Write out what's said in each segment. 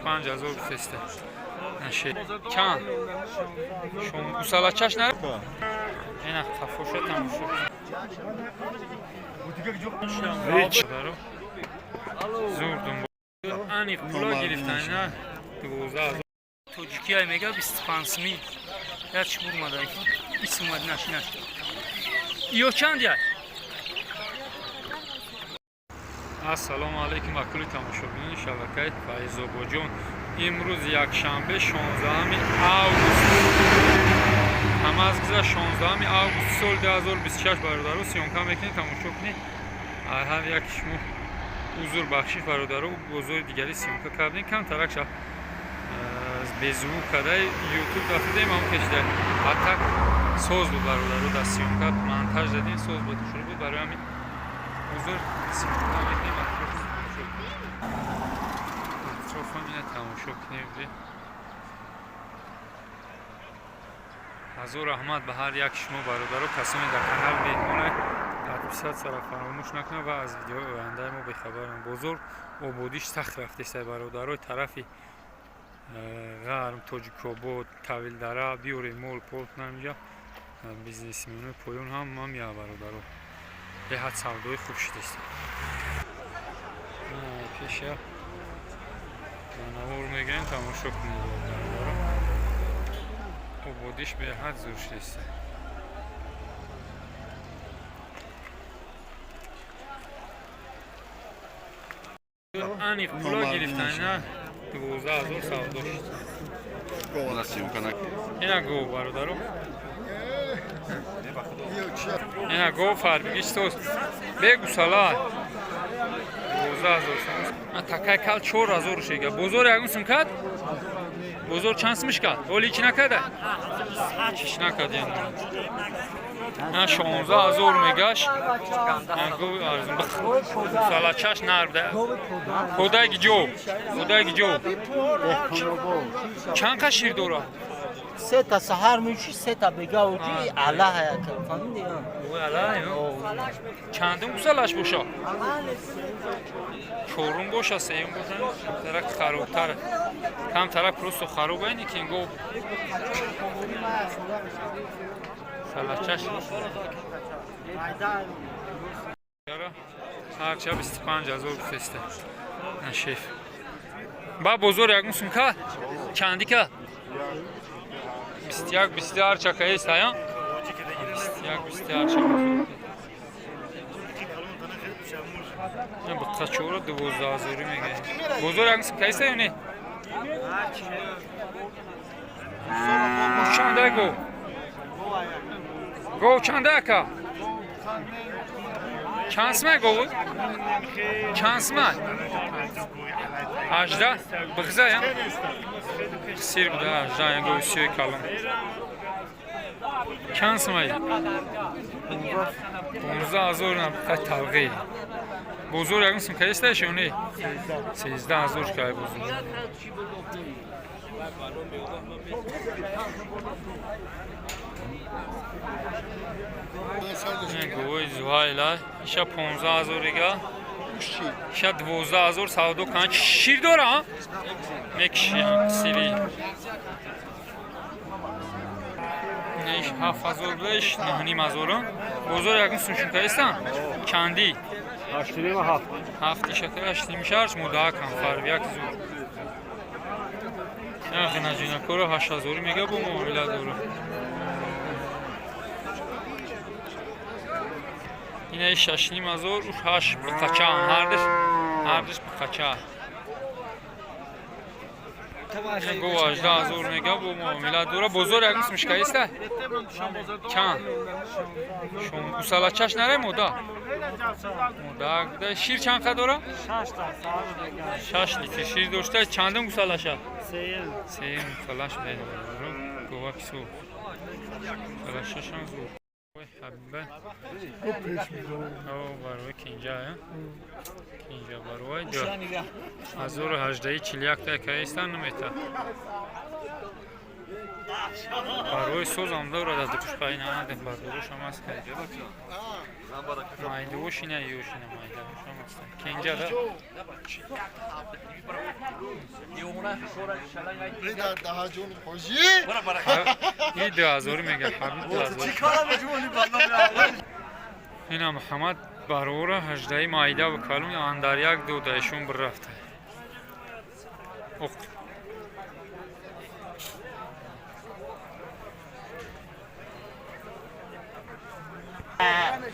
5000 гуфтеста. Чанд? Гусалачаш на? Ина қафоша тамошо. Зурдум. Аниқ пула гирифтан ина 12,000. Тоҷикия мега 25 сми. Як чӣ бурмада. Исмад наш наш. Ё чанд я? Ассалому алайкум ба кулли тамошобинони шабакаи Файзобоҷон. Имрӯз якшанбе, 16 август. Ҳамаз гузашт 16 август соли 2026. Бародаро, съёмка мекунед, тамошо кунед. Ҳар як шумо узр бахшиш, бародаро, бозори дигари съёмка кардем. Камтарак ша беззвук карда ютуб дафтидем, ҳам кешида. Ҳатта соз буд, бародаро, дар съёмка монтаж дадем, соз буд, шур буд, барои ҳамин узр. Съёмка мекунем, атрофам ина тамошо кунем. Ҳазор раҳмат ба ҳар як шумо, бародаро, касоне дар канал меҳмона, подписаться ра фаромӯш накунад ва аз видеои ояндаи мо бехабаранд. Бозор ободиш сахт рафтеста, бародарои тарафи ғарб, Тоҷикобод, Тавилдара биёред мол пол кунам. Инҷа бизнесменои поён ҳам мея, бародаро, беҳад савдои хуб шудест. Пеша навор мегирем, тамошо кунед, бародаро, ободиш беҳад зур шудест. Аниқ пула гирифтан ина 12,000 савдо шуд. Ина гов, бародаро, ина гов фарбигиш соз бегусала 12,000 сом. Такай кал 4000 шега. Бозор ягон сум кад? Бозор чанд сумиш кад? Оли чӣ накарда? Чиш накард яна. На 16,000 мегаш. Гови арзон. Гусалачаш нар буда. Ходаги ҷо. Ходаги ҷо. Чанд қа шир дорад? Се та саҳар меши, се та бега уҷи аллаҳ яка, фаҳмиди? Ой, аллаҳ. Чандум гусалаш боша? Чорум боша, сеюм боша, тарак харобтар. Кам тарак просто хароб айни ки го. Салачаш. Яра, ҳарча 25,000 гуфтеста. На шеф. Ба бозор ягон сумка? Чанди ка? 21, 20 ҳарча каест, ая? 21, 20 ҳарча. Бақачора 12 ҳазорӣ мегӯяд. Бозор ягон сумка еста ё не? Чанда гов? Гов чанда, ака? Чанд сумай гов? Чанд сумай? 18? Бигза я? Сир буда 18 я гови сиёи калон. Чанд сумай? 15,000 на фақат талғӣ. Бозор ягон сум каеста ё не? 13,000 кай бозор. Говои Зуҳайла иша 15,000 ига. Иша 12,000 савдо кан. Шир дора? Мекиши сири. Иш 7000 буда, иш 9500. Бозор ягон сум каеста? Чанди? 8,5 7. Ҳафт ишака ҳаштним шаш мудаакам фарбияк зур. Яхи наҷинакоро 8000 мега, бо муомила дора. Ина 6500, уш ҳашт биқача, ҳардиш ҳардиш биқача. Гов 18,000 мега, бо муомила дора. Бозор ягон сумшкаиста? Чанд? Гусалачаш наре мода? Мода буда. Шир чанд қа дора? 6 литр шир дошта. Чандум гусалаша? Сеюм гусалаш. Говаки сух. Гусалашашам зур. Ҳабиба. О, барои кинҷа, кинҷа барои 1018 41 та каистан намета. Барои созам дорад аз дупушпай наадем бардорушам аст. Майдавошина ёшина майдавошам аст. Кенҷада. И 2000 мега ҳабиб 2000. Ина Муҳаммад барора 18 майда ва калун андар як додаишон бирафта. Оқ.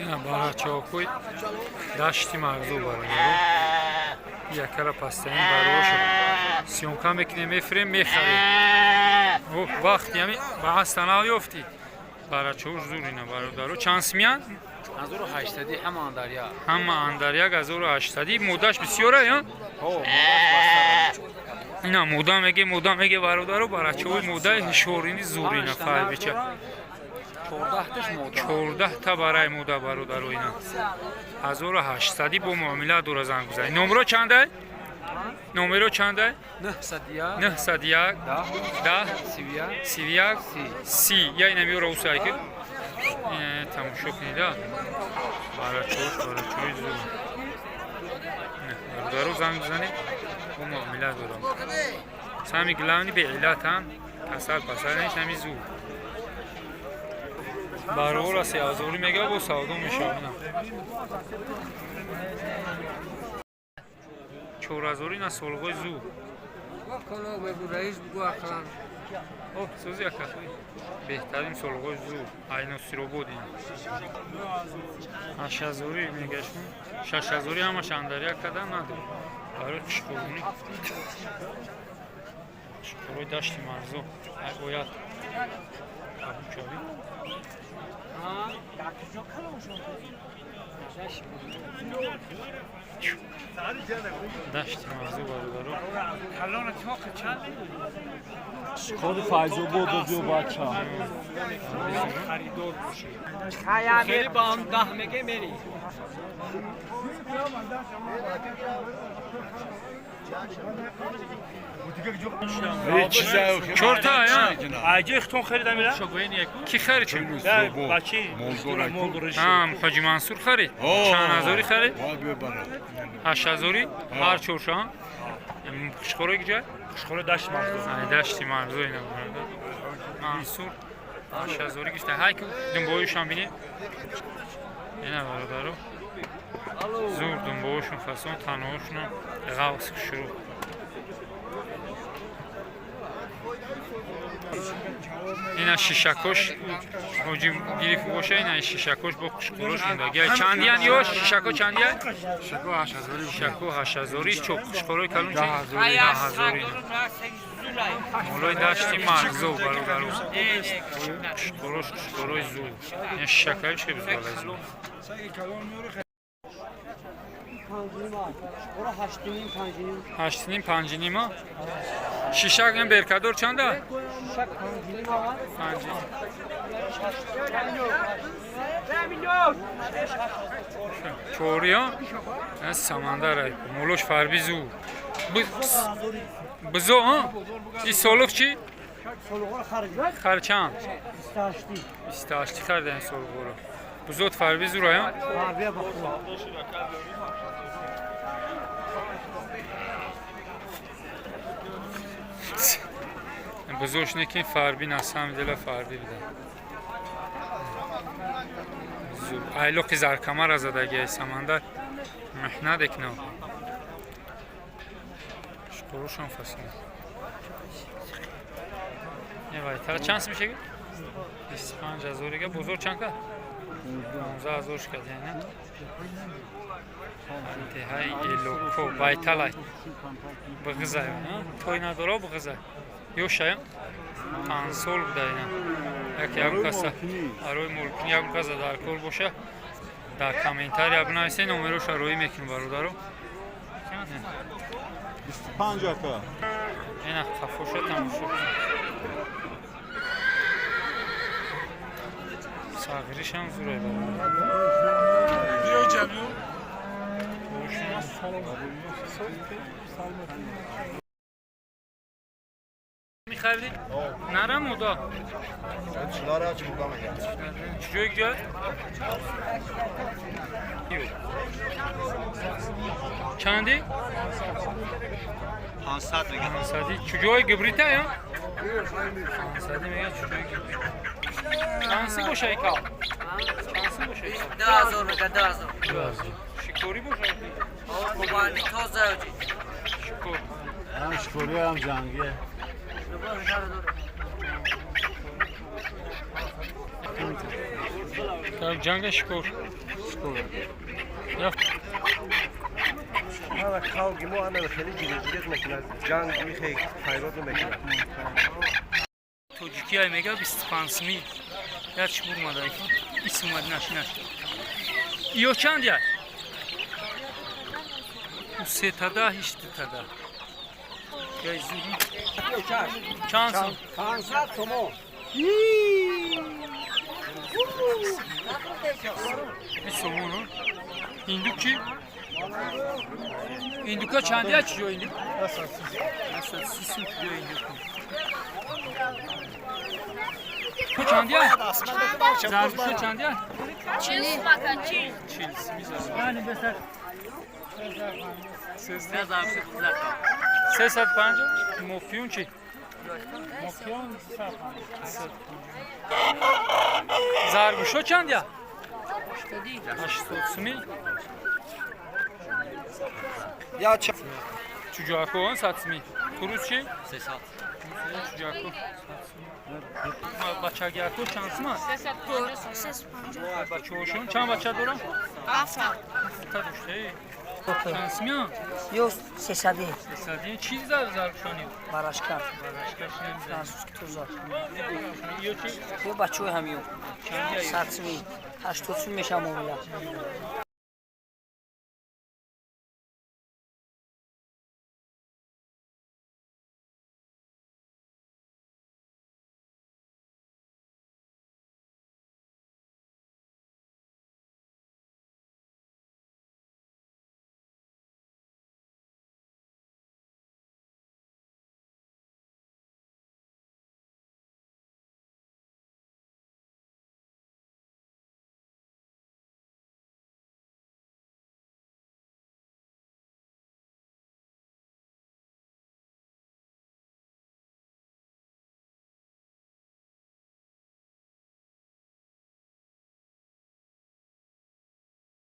Ина барачаҳои дашти мағзу бародаро. Якара пастаин бароша. Съёмка мекунем, мефирем, мехарем. Вақти ҳами ба ҳастанав ёфтӣ. Барачаҳош зур ина бародаро. Чанд симян? 1800 ҳама андар як. Ҳама андар як 1800. Муддаш бисёра я? Ина мудда меге бародаро, барачаҳои муддаи ҳишорини зур ина фарбича. 14 таш мода. 14 та барай муда бародаро ина. 1800 бо муомила дора занг бизанед. Номеро чанда? Номеро чанда? 901 901 10 10 31 31 30. Я ина миёра усай ки. Тамошо кунед. Барачош, барачои зур. Бародаро занг бизанед. Бо муомила дорам. Сами главный беиллат ҳам касал пасал нест, ҳами зур. Барора 3000 мега бо савдо мешавад. 4000 на солғои зур. О, сӯзи ака. Беҳтарин солғои зур. Айносиробод ин. 8000 мегашун. 6000 ҳамаш андар як када надор. Барои қишқурунӣ. Қишқурои дашти марзо. Ай ояд. Қабул. Дашти мавзӯ бародаро. Худи Файзобод биё бача. Хеле ба он 10 меге мери. Чорта я? Айҷои хитон харида мира? Ки харид? Бачи. Ҳам Ҳоҷи Мансур харид. Чанд ҳазорӣ харид? 8000 ҳар чорша? Қишқорои куҷа? Қишқорои дашти Марзо. Ай дашти Марзо ина бародар. Мансур 8000 гирифта. Ҳай ки думбоюшам бинед. Ина бародаро. Зур думбоюшон фасон таноҳошон ғавс шурӯъ. Ина шишакош ҳоҷи гирифт боша, ина шишакош бо қишқорош мондаги. Чандиян ё шишако чандиян? Шишако 8000. Шишако 8000. Чоп қишқорои калон чи? 10000. Молои дашти Марзо бародаро. Қишқорош қишқорои зур. Ина шишакаи че бизбалай зур. 8,5 5,5. Шишак ин беркадор чанда? 5. Чория? Самандар ай. Молош фарби зур. Бизо, ҳа? И солуқ чи? Харчанд? 28 харида ин солуқро. Бузот фарби зур ай, ҳа? Бузош некин фарби на самом деле фарби буда. Айлоқи заркамара задаги самандар меҳнат экна. Шукурушон фасон. Невай, та чанд сим шеги? 25 000 га бозор чанд ка? 15 000 шкад, яъне. Интиҳаи элоко байталай. Бғизай, той надора бғизай. Ёшая? 5 сол буда ина. Як ягон каса арои молкини ягон каса дар кор боша, дар комментария бинависед, номероша роӣ мекунем бародаро. 25 ака. Ина қафоша тамошо кун. Сағиришам зурай бародар. Биё ҷамю. Харидӣ? Нара мода? Чилара чурда мегӯяд. Чуҷои ҷой? Чанди? 500 мегӯяд. 500. Чуҷои гибрита я? 500 мегӯяд, чуҷои гибрит. Чанд боша икал? Чанд боша икал? 2000 мега, 2000. 2000. Шикорӣ боша? Қурбонӣ тоза оҷи. Шикор. Ҳам шикорӣ, ҳам ҷангӣ. Так, ҷанга шикор. Шикор. Я Ҳама халқи мо ана хеле ҷирҷирет мекунад. Ҷанг михе хайрот мекунад. Тоҷикия мега 25 сми. Я чӣ бурмада исмад наш наш. Ё чанд я? У сетада ҳич дутада. Я зури. Чанд сум? 500 сомон. 20 сомон. Индук чӣ? Индука чанд я, чӣ ҷо индук? 130 сум чӣ ҷо индук? Ку чанд я? Зарбушо чанд я? 40 мака, 40. 40 сми зарбуш. 350. Мофиюн чӣ? Мофиюн заргӯшо чанд я? 80 сми. Я ча Чуҷоако 100 сми. Хурӯз чӣ? 300. Чуҷоако. Бачагиако чанд сум аст? 350. Бачаҳошон чанд бача дорам? Ҳафта. Ҳафта доштаи. Чанд смия? Ё сесади. Сесади. Чӣ заргӯшони? Барашка. Барашкаш намезанад. Французский тоза. Ё чӣ? Ё бачаҳои ҳамё. Чанд я? 100 суми, 80 сум меша муомила.